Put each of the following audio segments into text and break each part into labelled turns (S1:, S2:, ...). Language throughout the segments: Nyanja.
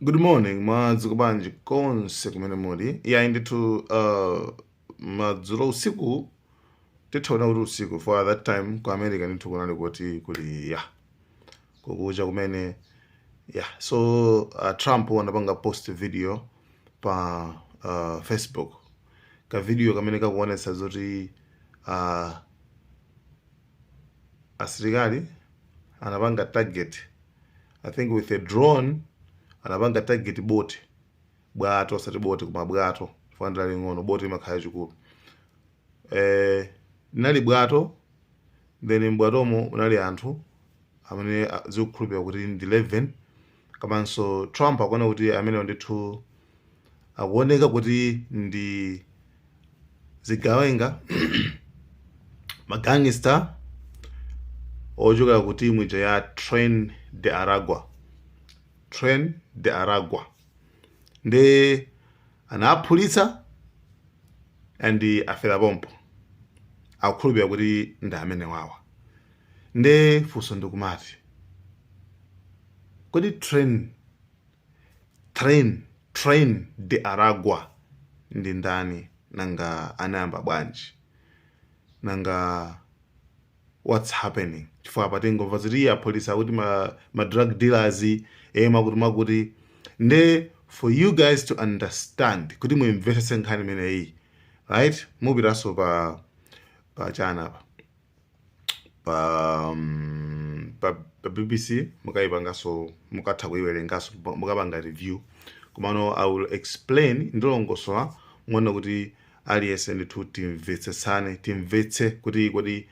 S1: Good morning, mwadzuka bwanji konse kumene muli? Iyayi ndithu, madzulo, usiku, tithaona kuti usiku for that time ku America ndithu kunali kuti kuli ya kukucha kumene. Yeah, so Trump anapanga post video pa Facebook, ka video kamene kakuonetsa zoti asilikali anapanga target, I think with a drone, anapanga target boti, bwato, osati boti koma bwato, fanira ling'ono, boti imakhala chikulu. Linali bwato, then mbwatomo munali anthu amene zikukhulupirira kuti ndi 11. Komanso Trump akuona kuti amenewo ndithu akuoneka kuti ndi zigawenga, magangster ochokera ku timu ija ya Tren de Aragua, Tren de Aragua. Ndi anaphulitsa and afera pompo. Akukhulupirira kuti ndi amene wawa. Ndi funso ndikumati, kodi Tren de Aragua ndi ndani? Nanga anayamba bwanji? Nanga what's happening? Chifukwa apa tingomva zoti iye apolisi akuti ma drug dealers, makuti makuti. Nde for you guys to understand, kuti muimvetsetse nkhani imeneyi, right, mupitanso pa chana pa pa BBC, mukayipanganso, mukatha kuyiwerenganso, mukapanga review. Komano I will explain, ndilongosola muone kuti aliyense ndithu timvetsetsane, timvetse kuti kodi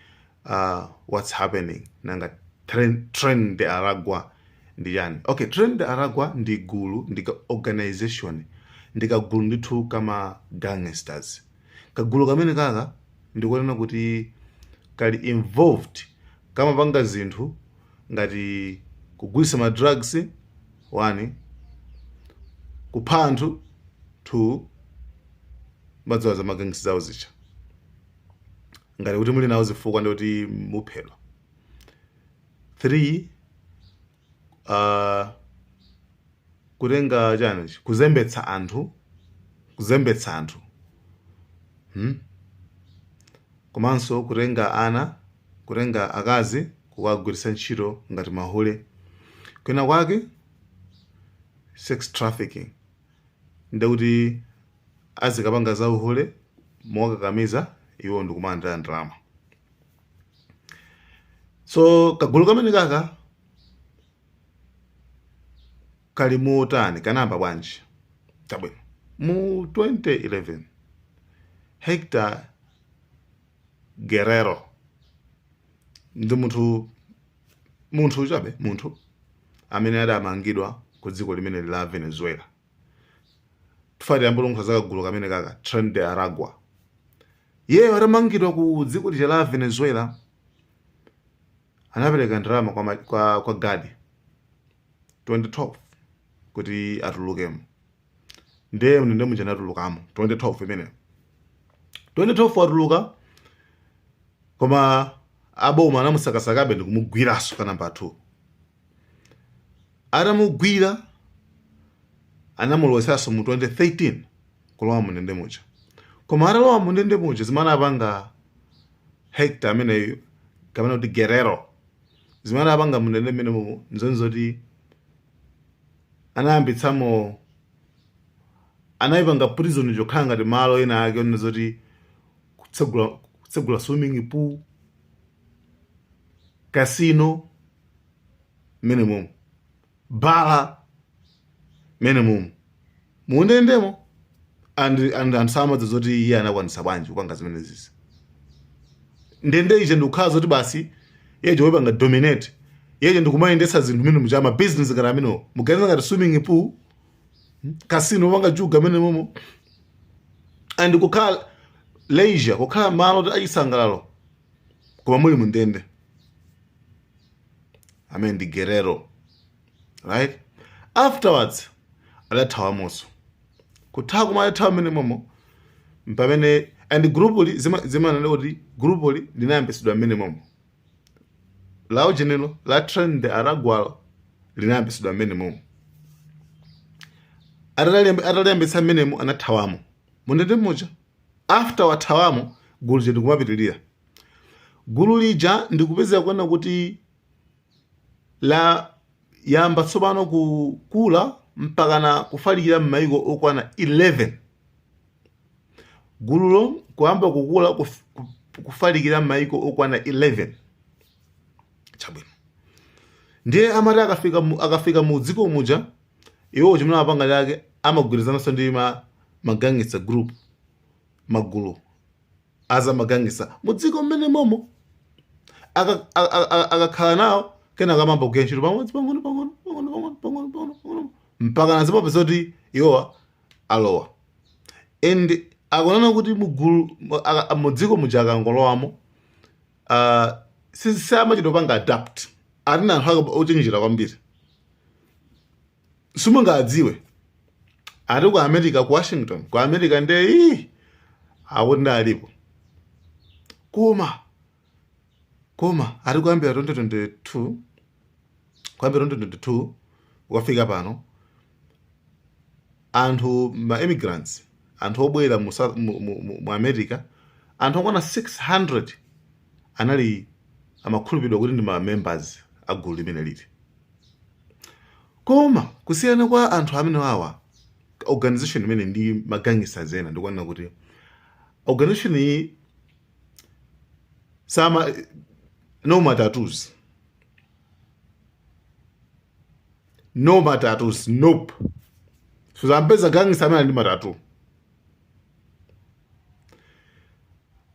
S1: what's happening? Nanga Tren de Aragua ndi chani? Okay, Tren de Aragua ndi gulu, ndi ka organization, ndi kagulu ndithu kama gangsters. Kagulu kamene kaka ndikuonena kuti kali involved, kamapanga zinthu ngati kugulitsa ma drugs, one, kupha anthu, two, madziwa za magangsters zawo zija, ngati kuti muli nawo zifukwa ndikuti muphedwa, three, kutenga chani, kuzembetsa anthu, kuzembetsa anthu, Komanso kutenga ana, kutenga akazi kukagwiritsa ntchito ngati mahule kwina kwake, sex trafficking, ndekuti azikapanga za uhule mowakakamiza iwo ndikumalandira ndalama. So kagulu kamene kaka kali motani? Kanayamba bwanji? Chabwino, mu 2011 Hector Guerrero ndi munthu chabe, munthu amene adamangidwa ku dziko limene la Venezuela. Tifati ambulongosa za kagulu kamene kaka, Tren de Aragua. Iyeyo atamangidwa ku dziko lija la Venezuela, anapereka ndalama kwa guard 2012 kuti atulukemo. Ndiye mndende muja anatulukamo 2012 imeneyo. 2012 atuluka, koma aboma anamusakasakabe ndikumugwiranso ka namba 2. Atamugwira, anamulowesanso mu 2013 kulowa mundende muja. Koma atalowa mundende muja, zimene anapanga Hector ameneyu, kapena kuti Guerrero, zimene anapanga mundende mmene mumu nzoni zoti anayambitsamo, anayipanga prison chokhala ngati malo ena ake onena zoti kutsegula swimming pool, casino mmene mumu, bala mmene mumu mundendemo. And anthu samadza zoti iye anakwanisa bwanji kupanga zimene zizi. Ndende ije ndikukhala zoti basi iye choyipanga dominate, iye ndikumayendetsa zinthu mmene muja, ma business ngati amenewo. Muganiza ngati swimming pool, casino, upanga juga mmene mumu, and kukhala leisure, kukhala malo oti achisangalalo koma muli mundende. Amene ndi Guerrero, right? Afterwards adathawamonso. Kuthawa kumene adathawa mmene momo pamene, and groupuli zimanena kuti groupuli linayambitsidwa mmene momo, la ujenelo la Tren de Aragualo linayambitsidwa mmene momo. Ataliyambitsa mmenemo, anathawamo mundende muja. After wathawamo, gulu lija ndikumapitirira. Gulu lija ndikupezeka kuona kuti la yamba tsopano kukula mpakana kufalikira m'mayiko okwana 11. Gululo kuyamba kukula, kufalikira m'mayiko okwana 11. Chabwino, ndiye amati akafika mu dziko muja, iwo chimene amapanga chake, amagwirizananso ndi ma gangster group, magulu aza ma gangster mu dziko mmene momo. Akakhala nawo, kenaka amayamba kugwira ntchito pamodzi, pang'ono pang'ono, pang'ono pang'ono, pang'ono pang'ono pang'ono, mpaka nazimapeza kuti iwowa alowa. And akunena kuti mugulu mu dziko muja akangolowamo, samachita kupanga adapt. Atina anthu ochenjera kwambiri, simungadziwe. Ati ku America, ku Washington, ku America, nde ii akuti ndi alipo. Koma ati kuyambira 2022, kuyambira 2022 kukafika pano, anthu, ma immigrants, anthu obwera mu America, anthu okwana 600 anali amakhulupirira kuti ndi ma members a gulu limene lili. Koma kusiyana kwa anthu amene awa, organization imene ndi ma gangsters ena, ndikuonera kuti organization iyi sama, no ma tattoos, no ma tattoos, nope. Suzampeza gangster amene ali ndi ma tattoo.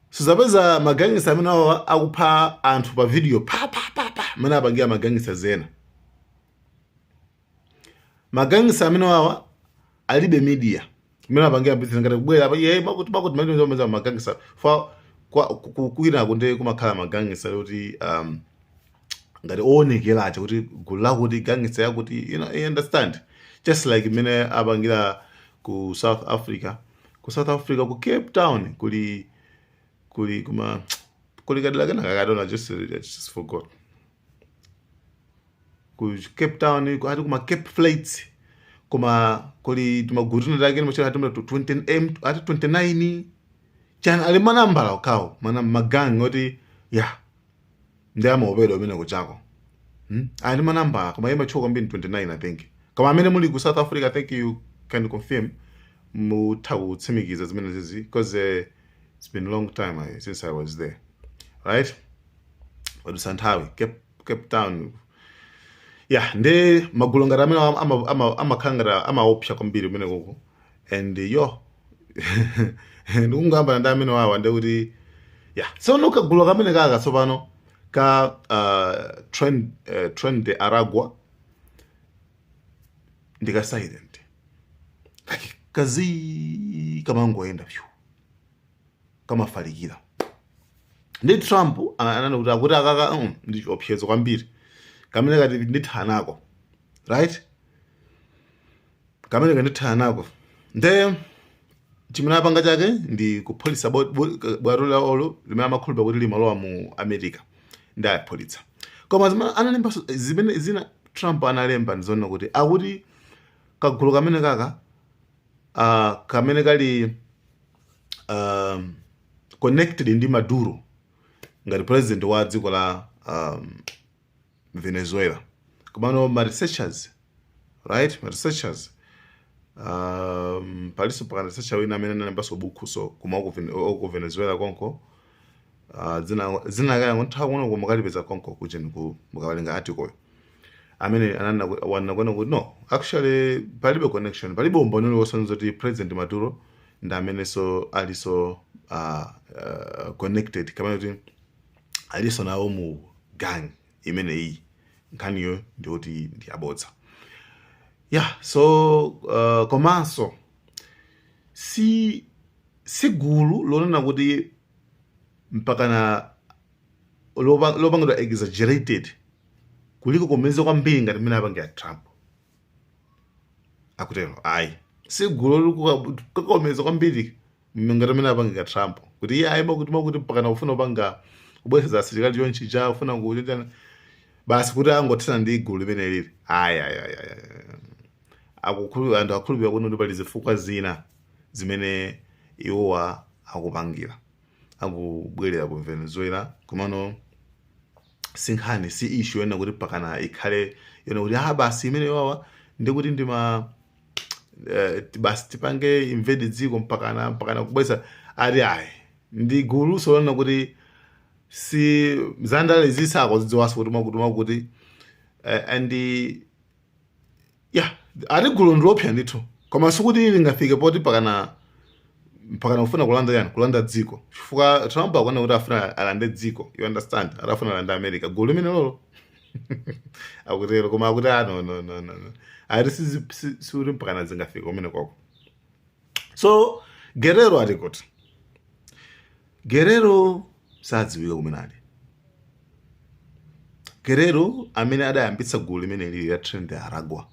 S1: Suzapeza ma gangster amene awa akupha anthu pa video, pa pa pa pa, amene apangira ma gangsters ena. Ma gangster amene awa alibe media imene apangira business, ngati kubwera apa iye makuti makuti makuti makuti ma gangster fa kwa kwina kunde kumakhala ma gangster kuti ngati oonekera aja kuti gulu lakuti, gangster yakuti, you understand, just like imene apangira ku South Africa. Ku South Africa, ku Cape Town, kuli kuma kuli kadera kena kakatona, I just forgot. Ku Cape Town, ati kuma Cape Flats, koma kuli timagulu tina take nimachera ati 20 m, ati 29 chani, ali manambala okhawo, mana ma gang oti ya ndi amaopedwa umene kuchako, Ali manambala, koma imatchuka kwambiri 29, I think. Koma amene muli ku South Africa, I think you can confirm, mutha kutsimikiza zimene zizi, because it's been a long time since I was there, right? Wadusa nthawi. Cape Town, yeah. Ndi magulu ngati amene amakhala ngati amaopsa kwambiri kumene koko. And yo, ndikungamba ndi amene wawa ndi kuti, yeah, tsono kagulu kamene kaka tsopano ka Tren de Aragua ndika silent, like kazi kamangoyenda pyu, kamafalikira. Ndi Trump ananena kuti akuti akaka ndi chiopsezo kwambiri kamene kati ndithana nako, right? Kamene kandithana nako. Nde chimene apanga chake ndi kuphulitsa bwato laolo limene amakhulupirira kuti limalowa mu America, ndi aphulitsa. Koma zimene analemba, zimene zina Trump analemba, ndizoona kuti akuti kagulu kamene kaka, kamene kali connected ndi Maduro ngati president wa dziko la Venezuela. Komano ma researchers, right, ma researchers, palinso pakana researcher wina amene analembanso bukhuso kuma ku Venezuela konko, dzina lake nthawi kuno mukalipeza konko kucheni ku mukawerenga article amene ananena wanena kuona kuti no, actually palibe connection, palibe umboni uliwonse zoti President Maduro ndi amenenso aliso connected kamene kuti aliso nawo mu gang imeneyi. Nkhaniyo ndiyoti ndi abodza, yeah. So komanso si gulu lonena kuti mpakana lopangidwa exaggerated kuliko komeza kwambiri ngati mmene apangira Trump akutero, ayi. Si gulu likukakomeza kwambiri ngati mmene apangira Trump kuti iye ayi, makuti mpakana kufuna kupanga kubweza asilikali chonchija, kufuna kuchita basi kuti angothana ndi gulu limene lili. Ayi, ayi, ayi, ayi. Anthu akhulupirira kuti pali zifukwa zina zimene iwowa akupangira, akubwerera ku Venezuela. Komano sinkhani, si issue yona kuti pakana ikhale yona kuti ah, basi, imene wawa ndikuti ndima basi tipange invade dziko mpakana kubweza. Ati ayi, ndi guluso lona kuti si zandale zisako zidziwaso kuti mwakuti and yeah, ati gulu ndilopsa ndithu, koma sikuti lingafike poti pakana kufuna kulanda yani, kulanda dziko, chifukwa Trump akuona kuti afuna alande dziko, you understand? Atafuna alande America, gulu limene lolo akutero. Koma akuti ah, no, no, no, no, no. Ati sikuti mpakana zingafika kumene koko. So Guerrero ati kuti Guerrero sadziwika kumene ali. Guerrero amene adayambitsa gulu limene lili la Tren de Aragua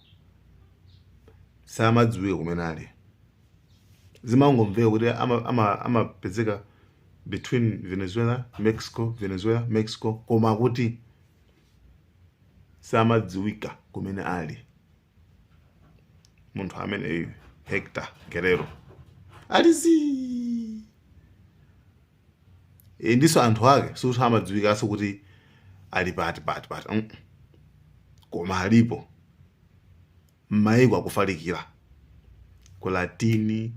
S1: samadziwika kumene ali. Zimangomveka kuti amapezeka between Venezuela, Mexico, Venezuela, Mexico, koma kuti samadziwika kumene ali munthu amene Hector Guerrero ali zi. Ndiso anthu ake sikuti amadziwikanso kuti ali pati pati pati. Koma alipo m'mayiko akufalikira ku Latini,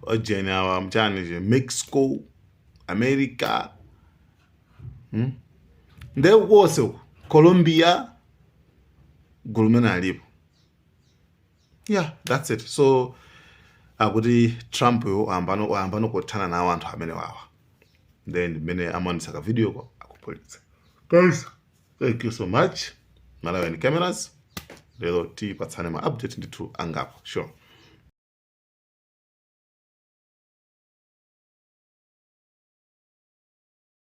S1: Ojeni awa mchani che Mexico, America, Nde konse uku, Colombia, gulu limene alipo. Yeah, that's it. So akuti Trump yo wayambano kuthana nawo anthu amene wawa, then mmene amaonesa ka video ko akupolisa. Guys, thank you so much. Malawian Cameras, lero tipatsane ma update ndithu angapo. Sure.